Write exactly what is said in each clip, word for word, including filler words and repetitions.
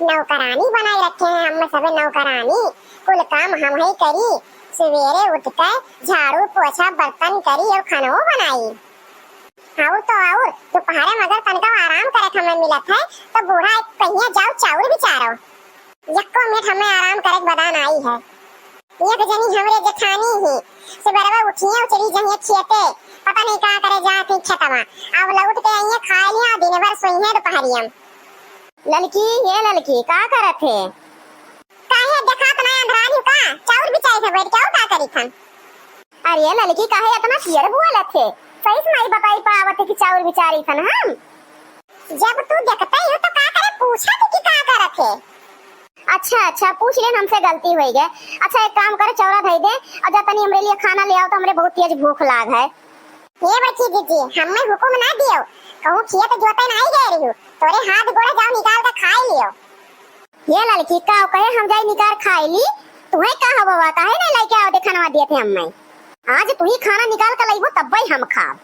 नौकरानी बनाई रखे हैं हम सबे, नौकरानी। कुल काम हम ही करी, सवेरे उठ के झाड़ू पोछा बर्तन करी और खानो बनाई। और तो और, दोपहरे में अगर तनका आराम करे के हमें मिलत है, तो बूढ़ा एक कहिया जाओ चाउर बिचारो। यक्को मिनट हमें आराम करे के बदा नाई है। एक जनी हमरे जेठानी ही, सुबेरवा उठिए और चली जाइए खेते, पता नहीं का करे जात ही खेतवा। अब लौट के आइए, खा लिया, दिन भर सोइए दोपहरिया में। ललकी, ये ललकी, का करत है? काहे देखात ना अंधरानी का? चाउर बिचाई से बैठ के, और का करी थन? अरे ललकी, काहे इतना पियर बोलत है? सही से नहीं बताई पावत है कि चाउर बिचारी थन हम। जब तू देखते ही हो तो का करे, पूछा थी कि का करत है? अच्छा, अच्छा, पूछ लेन, हमसे गलती होई गए। अच्छा, एक काम करे, चौरा धई दे और जा तनी हमरे लिए खाना ले आओ, तो हमरे बहुत तेज भूख लाग है। ये बड़की दीदी, हमें हुकुम ना दियो, कहूँ खेत जोते नहीं गए रही, तोरे हाथ गोड़े जाओ निकाल के खाई लियो। ये ललकी का कहे हम जाई निकाल खाई ली, तुम्हें का हो बाबा, काहे नहीं लेके आओ दे खाना दिए थे हमें? आज तू ही खाना निकाल के लइबो तब ही हम खाब।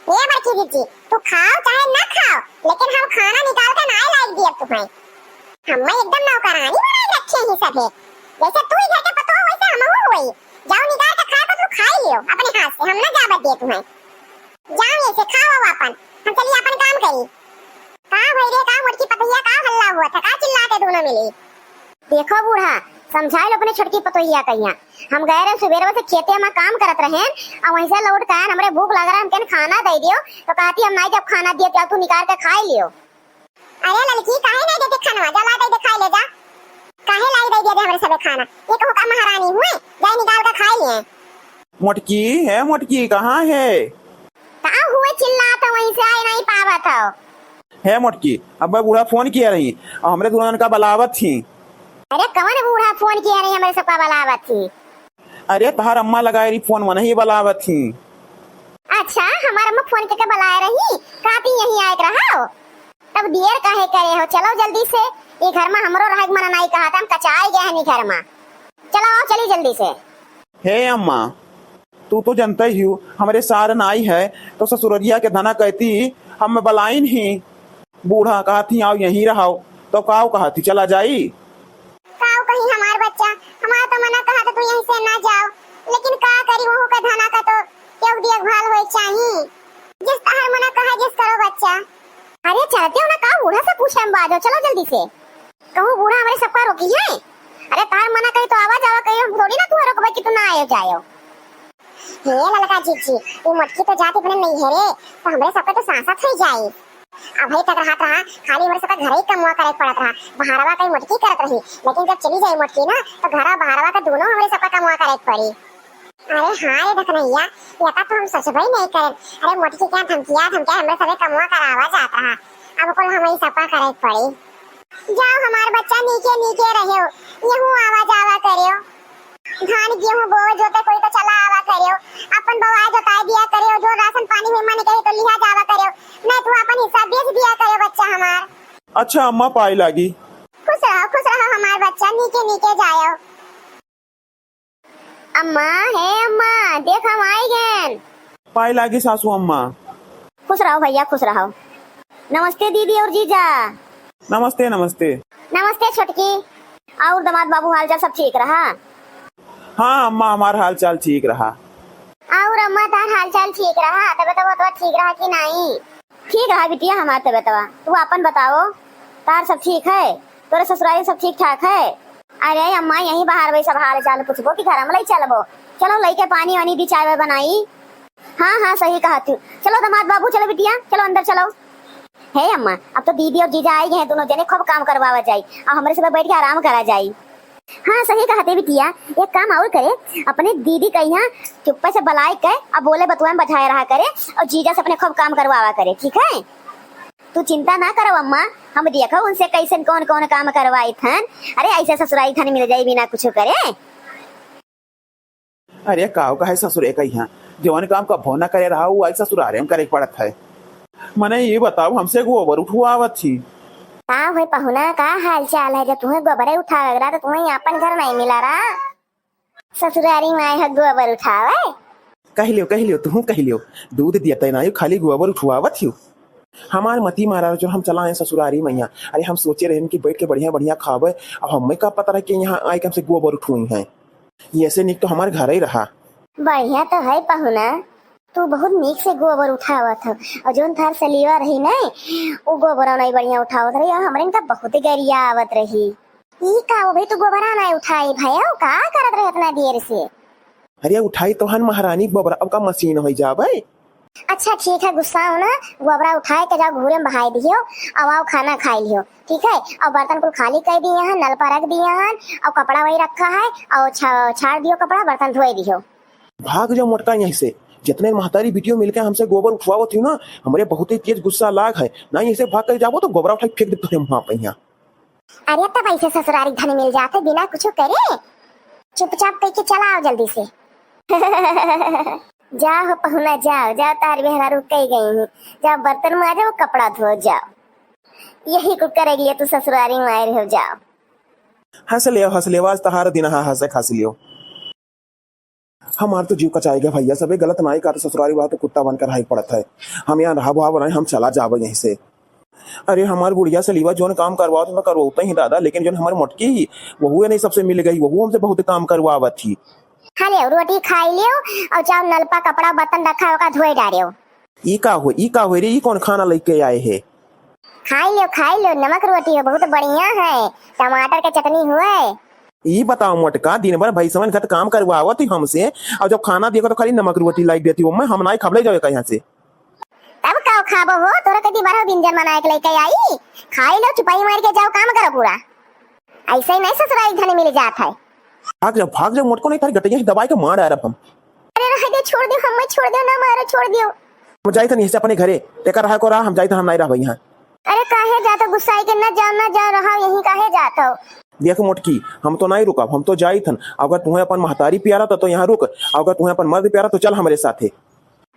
ए बड़की दीदी, तू खाओ चाहे ना खाओ, लेकिन हम खाना निकाल के ना लाइक दिए तुम्हें। हमें एकदम नौकरानी बनाई रखे ही सभे। जैसे तू ही घर के पतोह वैसे हमहू होई। जाओ निकाल के खाए तो तू खाई लियो अपने हाथ से, हम ना जाबत दिए तुम्हें। जाओ ऐसे खाओ अब अपन, हम चलिए अपन काम करी। का भई रे, का मोटकी पतोहिया, का हल्ला हुआ था, का चिल्लाते दोनों मिली? देखो बूढ़ा, समझाए लो अपने छोटकी पतोहिया कहिया। हम गए रहे सुबेरवा से खेते में काम करत रहेन, और वहीं से लौट के आएन, हमरे भूख लग रहा है, हमके खाना दे दियो, तो कहती हम नहीं जब खाना दिए तो तू निकाल के खाई लियो। अरे ललकी, काहे नहीं देते खाना, जा ला दे दे खाई ले जा। काहे लाई दे दे हमरे सबे खाना, ये कहूँ का महारानी हुए, जाए निकाल के खाई लिए। मोटकी, हे मोटकी, कहाँ है? का हुए चिल्लात हो, वहीं से आए नहीं पावत हो। हे मोटकी, अब मैं बूढ़ा फोन किया रही और हमरे दुल्हन का बलावत थी। अरे कौन बूढ़ा फोन किया रही, हमरे सबका बलावत थी? अरे तहार अम्मा लगाए रही फोन, वनही बलावत थी। अच्छा, हमार अम्मा फोन करके बलाए रही, का ती यहीं आए रहो? तब देर काहे करे हो, चलो जल्दी से, ये घर में हमरो रहे के मन नहीं कहा था, हम कचाए गए हैं घर में। चलो आओ, चली जल्दी से। हे अम्मा, तू तो जनते ही हो, हमरे सार नाई है, तो ससुररिया के धना कहती, हम बलाइन ही। बूढ़ा कहती, आओ यहीं रहो, तो काऊ कहती, चला जाई? काऊ कही हमार बच्चा, हमार तो मना कहा तो तू यहीं से ना जाओ, लेकिन का करी, वहू का धना का तो केहू देखभाल होए चाही। जिस तहार मना कहा, जिस करो बच्चा। अरे चलते हो ना, का बूढ़ा से पूछे हम बाजो, चलो जल्दी से। कहूँ बूढ़ा हमरे सबका रोकी है? अरे तार मना कही तो आवा जावा कही, हम थोड़ी ना तू रोकबे कि तू ना आयो जायो। हे ललका जीजी, ई मोटकी तो जाति अपने नहीं है रे, तो हमरे सबके तो सांसत हो जाई। अबही तक रहत रहा, खाली हमरे सबके घरे ही कमवा करे के पड़त रहा, बहरवा कहीं मोटकी करत रही, लेकिन जब चली जाई मोटकी ना, तो घरा बहरवा के दोनों हमरे सबके कमवा करे के पड़ी। अरे हाँ रे धकनैया, ये तो हम सोचबे नहीं करें। अरे मोटकी क्या धमकिया धमकिया हमरे सबे कमवा करावा जात रहा, अब कुल हम ही सबका करे के पड़ी। जाओ हमार बच्चा, नीके नीके रहो, यहू आवा जावा करियो। धान गेहूं बोए जोते कोई तो चला आवा करियो, अपन बवाए जोताए दिया करियो, जो राशन पानी हुई मन कहे तो लिहा जावा करियो, नहीं तो अपन हिस्सा बेच दिया करियो बच्चा हमार। अच्छा अम्मा, पाई लागी। खुश रहो, खुश रहो हमार बच्चा, नीके नीके जायो। अम्मा, हे अम्मा, देख हम आई गएन। पाई लागी सासू अम्मा। खुश रहो भैया, खुश रहो। नमस्ते दीदी और जीजा। नमस्ते, नमस्ते। नमस्ते छोटकी। और दामाद बाबू, हाल चाल सब ठीक रहा? हाँ अम्मा, हमार हाल चाल ठीक रहा। और अम्मा, तार हाल चाल ठीक रहा? तबीयत वबीयत ठीक रहा कि नहीं? ठीक रहा बिटिया हमार तबीयतवा। तू आपन बताओ, तार सब ठीक है? तोरे ससुरारी सब ठीक ठाक है? अरे अम्मा, यहीं बाहर वही सब हाल चाल पूछबो कि घर में लई चलबो? चलो लई के पानी वानी भी चाय वाय बनाई। हाँ हाँ, सही कहा तू। चलो दामाद बाबू, चलो बिटिया, चलो अंदर चलो। हे अम्मा, अब तो दीदी और जीजा आई गए हैं, दोनों जने खूब काम करवावा जाई और हमरे सब बैठ के आराम करा जाई। हाँ सही कहते बिटिया, एक काम और करे, अपने दीदी का यहाँ चुप्पे से बलाई के अब बोले बतुआ में बझाए रहा करे और जीजा से अपने खूब काम करवावा करे, ठीक है? तू चिंता ना करो अम्मा, हम देखो उनसे कैसन कौन कौन काम करवाई थन। अरे ऐसे ससुराई थन मिल जाई बिना कुछ करे। अरे काव का है ससुरे का यहाँ, जवन काम कभो ना करे रहा, वो आई ससुरारे में करे के पड़त है। मने ये बताओ, हमसे गोबर उठवावत थी। का होय पहुना, का हाल चाल है? जब तुम्हें गोबरे उठावे के रहा तो तुम्हें आपन घर नहीं मिला रहा, ससुरारी में आए हो गोबर उठावे। कह लियो, कह लियो, तू कह लियो, दूध दिया तय ना, खाली गोबर उठवावत हो। हमार मती मारा जो हम चला आए ससुरारी मइहाँ। अरे हम सोचे रहेन कि बैठ के बढ़िया बढ़िया खाबे, अब हमें का पता रहे कि यहाँ आए के हमसे गोबर उठुई हैं। ये से निक तो हमार घर ही रहा। बढ़िया तो है पहुना, तू बहुत नीक से गोबर उठावत हो। और जोन थार सलीवा रही नहीं, वो गोबर नहीं बढ़िया उठावत रही, और हमरे इनका बहुत गरिया आवत रही। ई का हो भाई, तू गोबरा नहीं उठाई भाई, का करत रहे इतना देर से? अरे उठाई तो हन महारानी गोबरा, अब का मशीन हो जाबे? अच्छा ठीक है, गुस्सा हो ना, गोबरा उठाए के जाओ घूरे में बहाई दियो, अब आओ खाना खाई लियो, ठीक है? और बर्तन कुल खाली कर दिए हैं, नल पर रख दिए हैं, और कपड़ा वही रखा है, और छा-, छाड़ दियो कपड़ा, बर्तन धोए दियो। भाग जाओ मोटका यहीं से, जितने महतारी बिटियो मिलके हमसे गोबर उठवावत ही ना, हमरे बहुत ही तेज गुस्सा लाग है, ना यहीं से भाग कर जाबो तो गोबरा उठा के फेंक दे तोरे मुँह पे यहाँ। अरे तब ऐसे ससुरारी धन मिल जाते बिना कुछ करे, चुपचाप कह के चला आओ जल्दी से। जाओ पहुना जाओ, जाओ तार मेहरारू कह गई हूँ, जाओ बर्तन माजो, कपड़ा धो जाओ, यही कुल करे लिए तू ससुरारी में आए रहो, जाओ। हंस लियो, हंस लियो, आज तहार दिन हा, हंसे खास लियो। हमार तो जीव कचाए गया भैया, सबे गलत नाई का तो ससुरारी वाला तो कुत्ता बनकर हाई पड़त है। हम यहाँ रहा बुहा बनाए, हम चला जाबे यहीं से। अरे हमार बुढ़िया सलीवा जोन काम करवाओ तो करवाते ही दादा, लेकिन जोन हमार मोटकी ही, वहू नहीं सबसे मिल गई, वहू हमसे बहुत काम करवावत ही। खा लियो, रोटी खाई लियो और जाओ नलपा कपड़ा बर्तन रखा होगा धोए डारियो। ई का हो, ई का हो रे, ई कौन खाना लेके आए है? खाई लियो, खाई लियो, नमक रोटी हो, बहुत बढ़िया है, टमाटर के चटनी हुए। ई बताओ मोटका, दिन भर भैंसवन खत काम करवावत ही हमसे, और जब खाना दियो तो खाली नमक रोटी लाई देती हो, मैं हम नाई खबले जावे कहीं से। तब का खाबो हो, तोरा कति बार हो बिंजन बनाए के लेके आई, खाई लो, चुपाई मार के जाओ, काम करो पूरा। ऐसे ही नहीं ससुरारी धन मिल जात है। भाग जाओ, भाग जाओ मोटको, नहीं थारी गटैया ही दबाई के मार डारब हम। अरे रह दे, छोड़ दो, हमें छोड़ दो, ना मारो, छोड़ दो। हम जाइत हन यहीं से अपने घरे, तेका रहा को रहा, हम जाइत हन, हम नहीं रहबे यहाँ। अरे काहे जात हो गुस्साई के, ना जाओ, ना जाओ, रहा यहीं, काहे जात हो? देख मोटकी, हम तो नहीं रुकब, हम तो जाइत हन। अगर तुम्हें अपन महतारी प्यारा तो, तो यहाँ रुक, अगर तुम्हें अपन मर्द प्यारा तो चल हमरे साथे।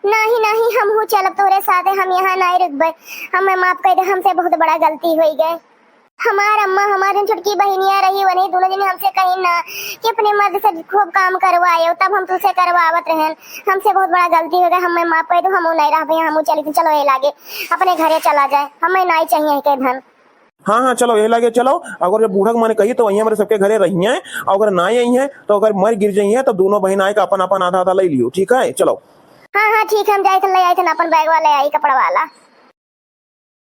नहीं, नहीं, हम हूँ चलब तोहरे साथे, हम यहाँ नहीं रुकबे। हमें माफ कर दे, हमसे बहुत बड़ा गलती होई गए। हमार अम्मा, हमार जौन छोटकी बहिनिया रही, वही दोनों जने हमसे कही ना कि अपने मर्द से खूब काम करवाए, तब हम तुझसे करवावत रहन। हमसे बहुत बड़ा गलती हो गया, हमें माफ कर दो, हम नहीं रहबे, हम चली, चलो ये लागे, अपने घरे चला जाए, हमें नहीं चाहिए के धन। हाँ, हाँ, चलो, ये लागे चलो। अगर जब बूढ़ा के मन कही तो वहीं हमरे सबके घरे रही हैं, और अगर ना आई हैं तो अगर मर गिर जाई हैं तो दोनों बहन आए के अपन अपन आधा आधा ले लियो, ठीक है? चलो। हाँ, हाँ, ठीक है, हम जाइत हन, ले आइत हन अपन बैग वाला, आई कपड़ा वाला।